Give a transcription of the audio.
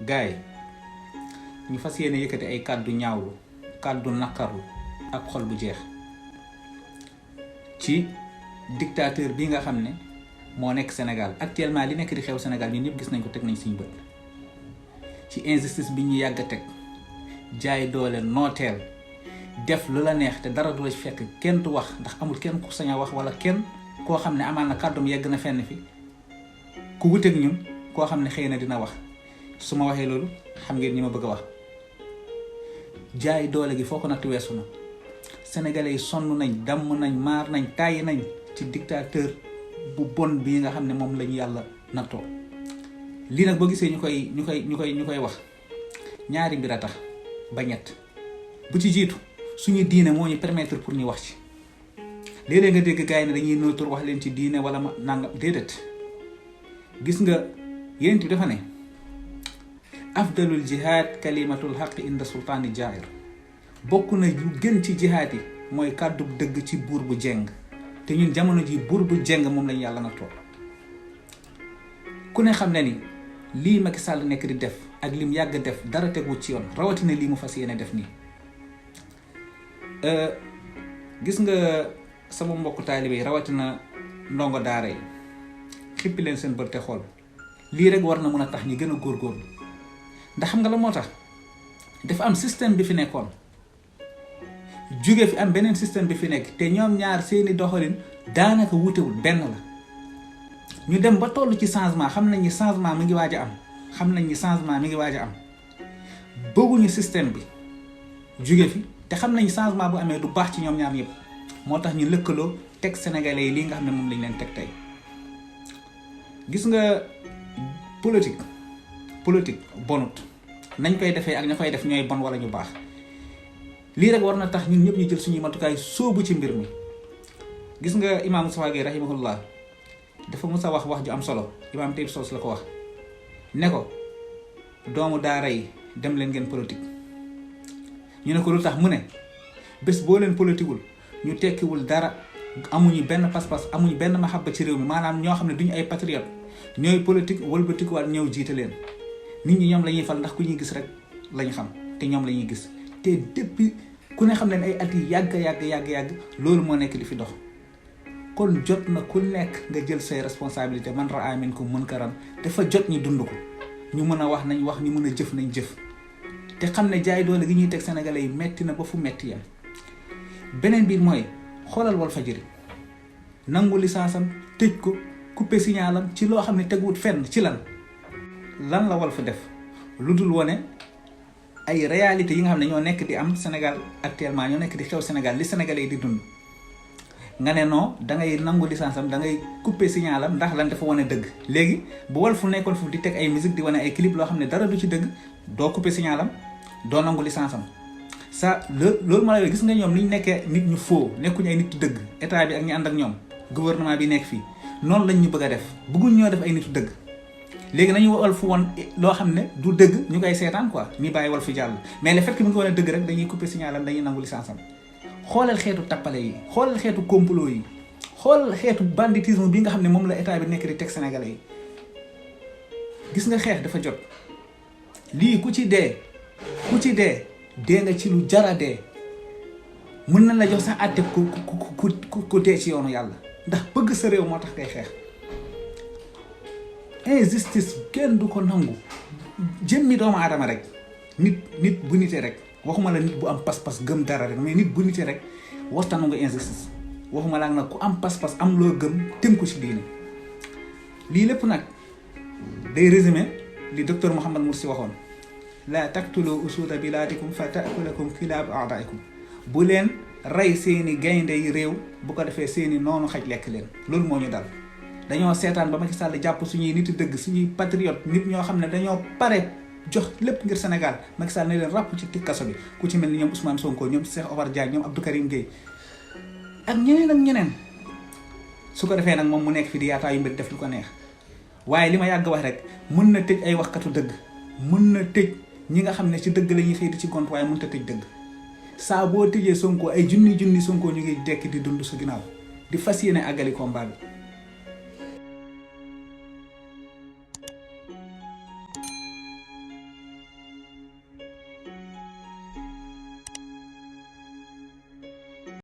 gaay ñu fas yéene yëkkati ay kàddu ñaawlu kàddu naqarlu ak xol bu jeex ci dictateur bi nga xam ne moo nekk Sénégal actuellement li nekk di xew Sénégal ñun ñëpp gis nañ ko teg nañ suñu bët ci injustice bi ñu yàgg a teg jaay doole nooteel def lu la neex te dara du la ci fekk kenn du wax ndax amul kenn ku sañ a wax wala kenn koo xam ne amaan na kàddum yegg na fenn fi ku wuteeg ñun koo xam ne xëy na dina wax su ma waxee loolu xam ngeen ñi ma bëgg a wax jaay doole gi foo ko natt weesu na sénégalais yi sonn nañ damm nañ maar nañ tàyyi nañ ci dictateur bu bon bii nga xam ne moom lañu yàlla nattoo lii nag boo gisee ñu koy wax ñaari mbir a tax ba ñett bu ci jiitu suñu diine moo ñu permettre pour ñu wax ci léeg-léeg nga dégg gars yi ne dañuy nëwtur wax leen ci diine wala ma nangam déedéet gis nga yonent bi dafa ne afdalul jihaad kalimatul xaq inda sultaani jair bokk na lu gën ci jihaad yi mooy kàddu dëgg ci buur bu jeng te ñun jamono ji buur bu jeng moom lañu yàlla nattoo ku ne xam ne ni lii Macky Sall nekk di def ak lim yàgg def dara tegu ci yoon rawatina lii mu fas yéene def nii gis nga sama mbokku taalibe yi rawatina ndongo daara yi xippi leen seen bët te xool lii rek war na mën a tax ñi gën a góorgóorlu ndax xam nga la moo tax dafa am système bi fi nekkoon jóge fi am beneen système bi fi nekk te ñoom ñaar seeni doxalin daanaka wutewul benn la ñu dem ba toll ci changement xam nañ ni changement mi ngi waaj a am bëgguñu système bi jóge fi te xam nañ changement bu amee du baax ci ñoom ñaar ñëpp moo tax ñu lëkkaloo teg sénégalais yi lii nga xam ne moom lañ leen teg tey gis nga politique bonut nañ koy defee ak ña koy def ñooy bon wala ñu baax lii rek war na tax ñun ñëpp ñu jël suñuy matukaay sóobu ci mbir mi gis nga imaam Moustapha Gueye rahimahullah dafa mus a wax ju am solo imaam Taïb Socé la ko wax ne ko doomu daara yi dem leen ngeen politique ñu ne ko lu tax mu ne bés boo leen politiqueul ñu tekkiwul dara amuñu benn pas-pas amuñu benn mahabba ci réew mi maanaam ñoo xam ne duñu ay patriote ñooy politique wëlbatiku waat ñëw jiite leen nit ñi ñoom la ñuy fal ndax ku ñuy gis rek lañ xam te ñoom la ñuy gis te depuis ku ne xam ne ay at yi yàgg loolu moo nekk di fi dox kon jot na ku nekk nga jël say responsabilité man raa minkum munkaran dafa jot ñu dund ko ñu mën a wax nañ wax ñu mën a jëf nañ jëf te xam ne jaay doole gi ñuy teg sénégalais yi metti na ba fu metti yam beneen bi mooy xoolal Walfadjri nangu licence am tëj ko coupé signalam ci loo xam ne teguwut fenn ci lan la Walf def lu dul wone ay réalité yi nga xam ne ñoo nekk di am Sénégal actuellement ñoo nekk di xew Sénégal li sénégalais yi di dund nga ne non da ngay nangu licence am da ngay coupé signalam ndax lan dafa wane dëgg léegi bu Walf nekkoon foofu di teg ay musique di wane ay clip loo xam ne dara du ci dëgg doo coupé signalam doo nangu licence am loolu ma la gis nga ñoom ni ñu nekkee nit ñu faux nekkuñu ay nit dëgg état bi ak ñi ànd ak ñoom gouvernement bi nekk fii noonu lañ ñu bëgg a def bëgguñ ñoo def ay nitu dëgg léegi nañu Walf woon loo xam ne du dëgg ñu koy seetaan quoi ñu bàyyi Walf jàll mais le fait que mu ngi wane dëgg rek dañuy coupé signalam dañuy nangu licence am xoolal xeetu tappale yi xoolal xeetu complot yi xoolal xeetu banditisme bi nga xam ne moom la état bi nekk di teg sénégalais yi gis nga xeex dafa jot lii ku ci dee nga ci lu jara dee mën na la jox sax àtte ku dee ci yoonu yàlla ndax bëgg sa réew moo tax ngay xeex injustice kenn du ko nangu jëmmi doomu aadama rek nit bu nitee rek waxuma la nit bu am pas-pas gëm dara rek mais nit bu nitee rek warta nangu injustice waxuma la nag ku am pas-pas am loo gëm tënku ci diine lii lépp nag day résumé li docteur Mouhamed Morsi waxoon la taqtulu usuda biladikum fa taakulakum kilaabu aadaikum bu leen rey seeni gaynde yi réew bu ko defee seeni noonu xaj lekk leen loolu moo ñu dal dañoo seetaan ba Macky Sall jàpp suñuy nit dëgg suñuy patriote nit ñoo xam ne dañoo pare jox lépp ngir Sénégal Macky Sall ne leen ràpp ci kaso bi ku ci mel ni ñoom Ousmane Sonko ñoom Cheikh Omar Diagne ñoom Abdou Karim Gueye ak ñeneen su ko defee nag moom mu nekk fi di yaataa yu mbir def lu ko neex waaye li ma yàgg wax rek mën na tëj ay waxkatu dëgg mën na tëj ñi nga xam ne ci dëgg la ñuy xëy di ci gont waaye mënut a tëj dëgg saa boo tëjee Sonko ay junni Sonko ñu ngi dekk di dund sa ginnaaw di fas yéene àggali combat bi